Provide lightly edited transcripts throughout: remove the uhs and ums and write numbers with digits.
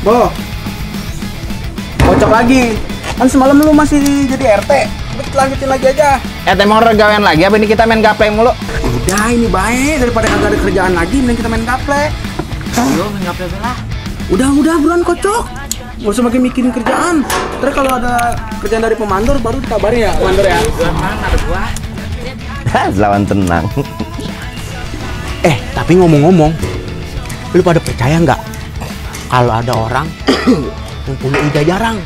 Boh, kocok lagi. Kan semalam lu masih jadi RT. Lanjutin lagi aja. Mau regawean lagi apa ini kita main gaple mulu? Udah ini baik, daripada kagak ada kerjaan lagi, mending kita main gaple. Ayo main gaple lah. Udah buruan kocok. Gak usah makin mikirin kerjaan. Terus kalau ada kerjaan dari pemandor baru dikabarin ya, pemandor ya. Ada gua. Lawan tenang. Tapi ngomong-ngomong, lu pada percaya nggak kalau ada orang yang punya iga jarang?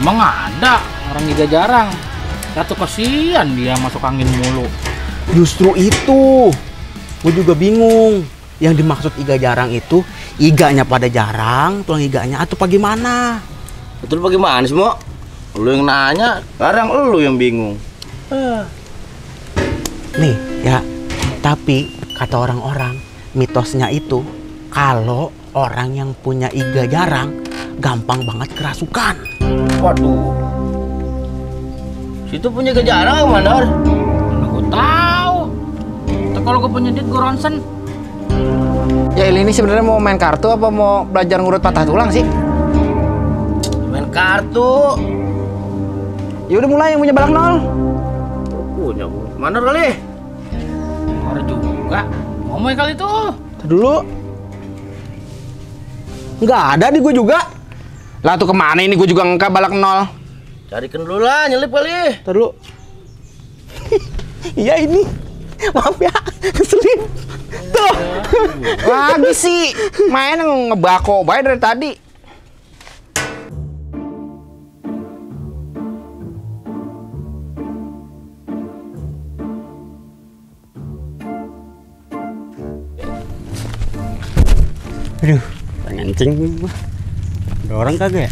Emang ada orang iga jarang. Ya tuh kasihan dia masuk angin mulu. Justru itu, gue juga bingung. Yang dimaksud iga jarang itu iganya pada jarang, tulang iganya atau bagaimana? Betul bagaimana sih, Mo? Lu yang nanya, sekarang lu yang bingung. Nih ya, tapi kata orang-orang mitosnya itu kalau orang yang punya iga jarang gampang banget kerasukan. Waduh. Situ punya kejarang, Mandor. Mana gua tahu. Tuh kalau gua punya duit gua ronsen. Ya ini sebenarnya mau main kartu apa mau belajar ngurut patah tulang sih? Main kartu. Ya udah mulai yang punya balak nol. Punya Mandor kali. Ada juga. Mau main kali tuh. Dulu nggak ada di gue juga. Lah tuh kemana ini gue juga ngeka balak nol. Carikan dulu lah, nyelip kali. Dulu. Iya ini. Maaf ya, keselip. Tuh. Lagi sih main ngebako bae dari tadi. Aduh, pengen kencing gua. Ada orang kagak ya?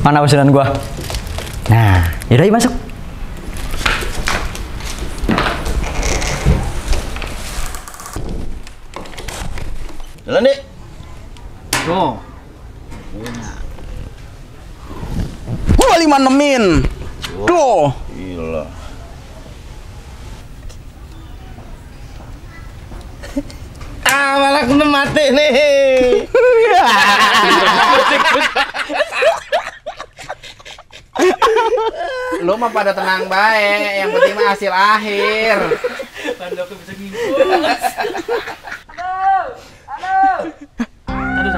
Mana pesanan gua? Nah, yaudah yuk masuk. Jalan, Dik. Tuh. Gua 56-in. Tuh. Gila. Malah kena mati nih. Lu mah pada tenang bae, yang penting mah hasil akhir. Tanda aku bisa ngingkos. Aduh.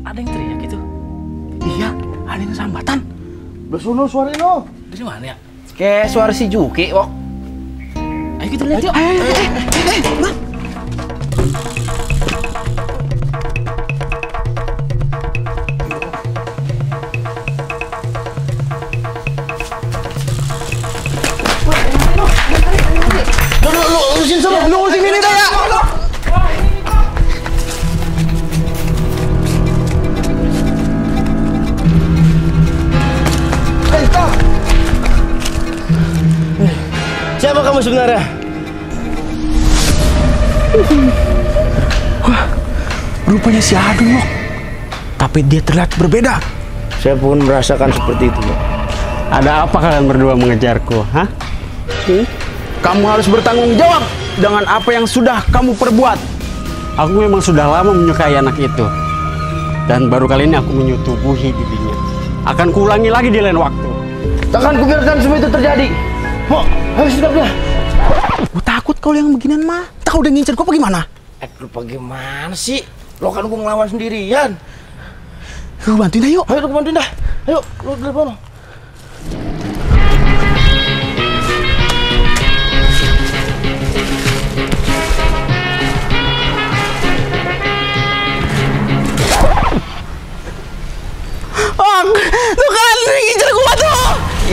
Ada yang teriak gitu. Iya, ada yang sambatan. Besono suara lo. Dari mana ya? Kayak suara si Juki, Wok. Ayo kita lihat yuk. Bang. Lu sini sama. Lu sini nih dah ya. Stop. Siapa kamu sebenarnya? Wah, rupanya si Adun, Wok. Tapi dia terlihat berbeda. Saya pun merasakan seperti itu, Bok. Ada apa kalian berdua mengejarku, hah? Kamu harus bertanggung jawab dengan apa yang sudah kamu perbuat. Aku memang sudah lama menyukai anak itu. Dan baru kali ini aku menyetubuhi dirinya. Akan kuulangi lagi di lain waktu. Takkan kubiarkan semua itu terjadi. Bok, harus sikap dia. Gue takut kalau yang beginian mah. Tahu udah ngincer gue bagaimana? Lu bagaimana sih? Lo kan gue ngelawan sendirian. Lu bantuin ayo. Ayo, lu bantuin dah. Ayo, lu telepon.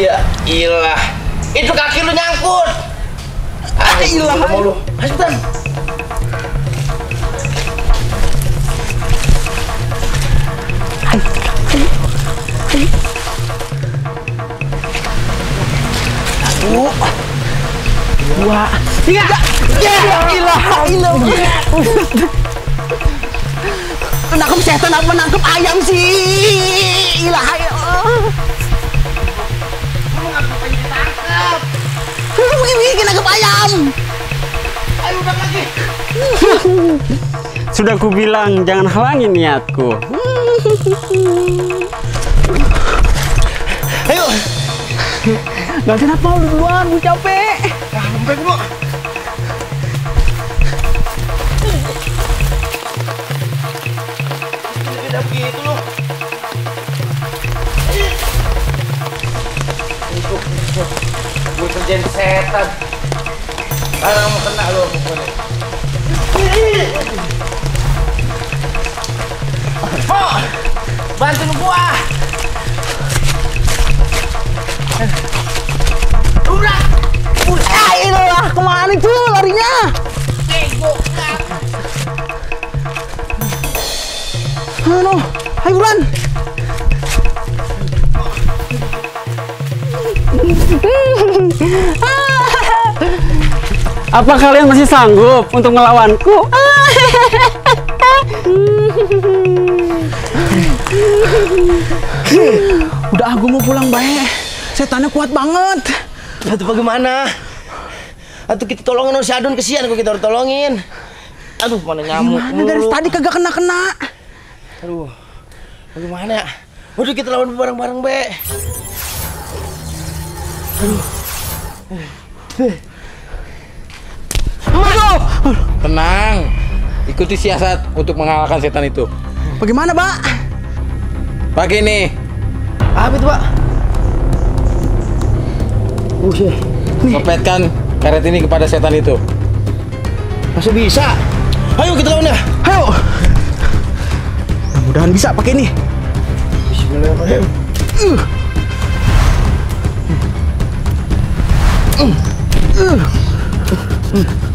Ya ilah. Itu kaki lu nyangkut. Ilah. Mau lu. Ayo cepetan. Dua, tiga. Ya ilah. Nangkep setan apa nangkep ayam sih? Ilah ayo. Ini nangkep ayam. Ayo udah lagi. Sudah ku bilang jangan halangi niatku. Ayo. Gak kenapa lu duluan, gue capek. Sampai gua. Udah begitu lu. Gue kerjain setan. Karena mau kena lu pokoknya. Oh, bantuin gua. Udah. Ilah, kemana itu larinya? Bego. Ayo buruan. Apa kalian masih sanggup untuk melawanku? Udah, aku mau pulang baik. Setannya kuat banget. Aduh bagaimana? Aduh kita tolongin si Adun, kesian kok kita harus tolongin. Aduh mana nyamuk. Gimana dari tadi kagak kena-kena? Aduh. Bagaimana ya? Udah kita lawan bareng-bareng, Be. Tenang. Ikuti siasat untuk mengalahkan setan itu. Bagaimana, Pak? Pakai ini. Apa itu, Pak? Kepetkan karet ini kepada setan itu. Masih bisa. Ayo kita lawan ya. Ayo. Mudah-mudahan bisa pakai ini. Bismillahirrahmanirrahim.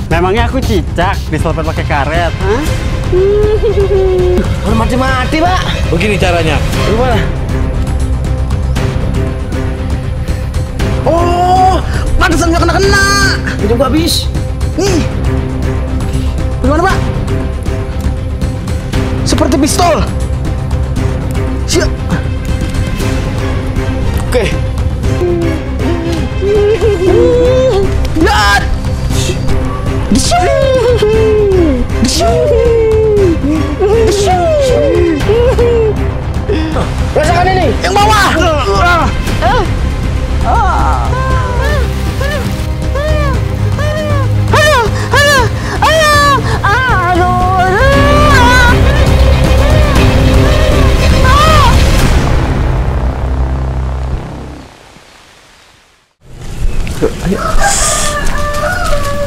Memangnya aku cicak diselepet pakai karet, hah? Udah mati-mati, Pak. Begini caranya. Gimana? Oh, pantesan nggak kena-kena. Itu gua habis. Nih. Bagaimana, Pak? Seperti pistol. Siap. Oke. Lihat. Rasakan ini. Yang bawah.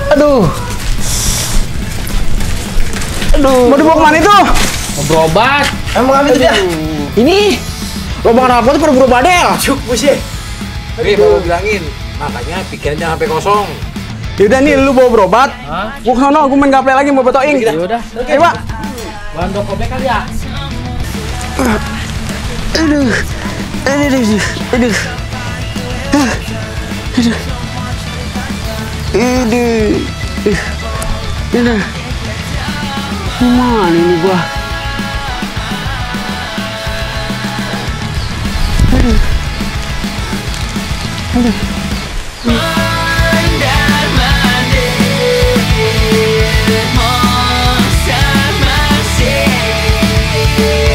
Aduh. Mau dibawa kemana itu? Mau berobat. Emang apa itu dia? Ini lubang rapot pada buru badel. Cuk, busi. Oke, bapak bilangin. Makanya pikiran jangan sampai kosong. Yaudah nih, lu bawa berobat. Hah? Gua kesana, gua main gaple lagi mau betoing. Yaudah. Ayo, Pak. Bahan dokobek kali ya. Aduh. Aduh. Aduh. Aduh. Mana ini gua? Mondar-mandir, monster-mandir.